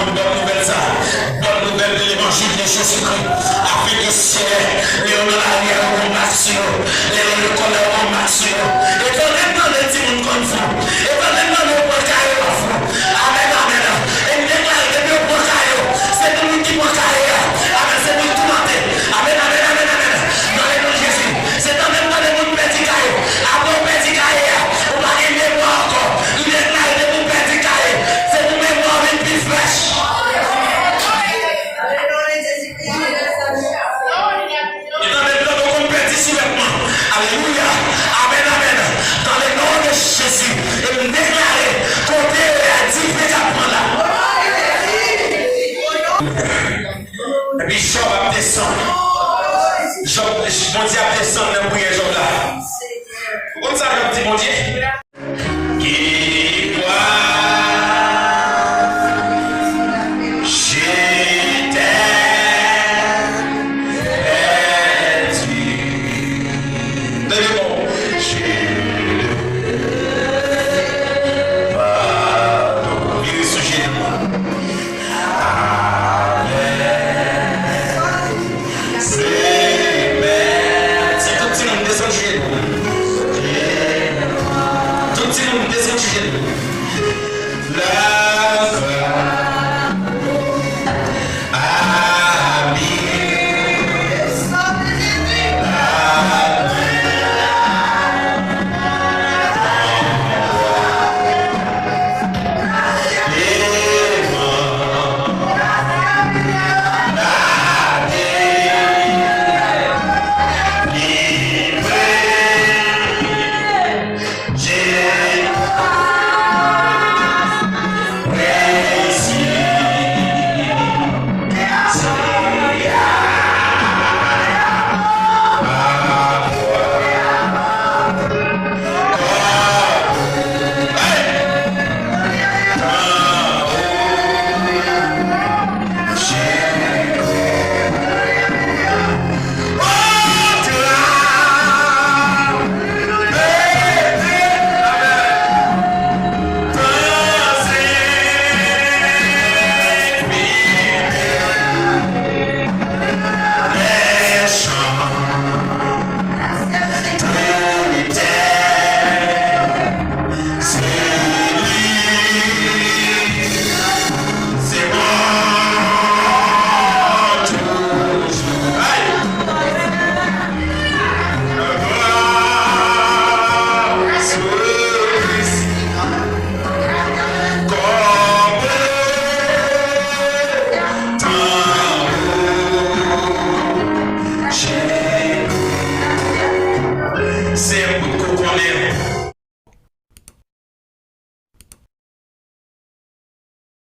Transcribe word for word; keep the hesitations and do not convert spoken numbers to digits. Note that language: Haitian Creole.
Bòn nouvèl sa, bòn nouvèl de levanjil de Jezikri, afin ke Senyè, lè yo nan lari a, yo pran mak sou yo, lè yo lekòl la, yo pran mak sou yo. E tande, tande, timoun konn fou. E tande, tande, yo pran kay yo a fou. Amèn, amèn. E m deklare, depi yo pran kay yo, se pou moun ki pran kay la. Amèn, se pou l toumante. Amèn, amèn, amèn, amèn. Nan le non de Jezi. Se tande m tande moun pèdi kay yo. Apre w pèdi kay la, ou pa gen memwa ankò. M deklare depi w pèdi kay, se pou memwa w vin pi frèch. E tande m tande w konn pèdi souvètman. Alelouya. Amèn, amèn. Dans le nom de Jésus. E m deklare kote yo ye a, dife k ap pran la. Epi Jòb ap desann. Jòb, Bondye ap desann nan priyè Jòb la. Ou konn sa Jòb di Bondye?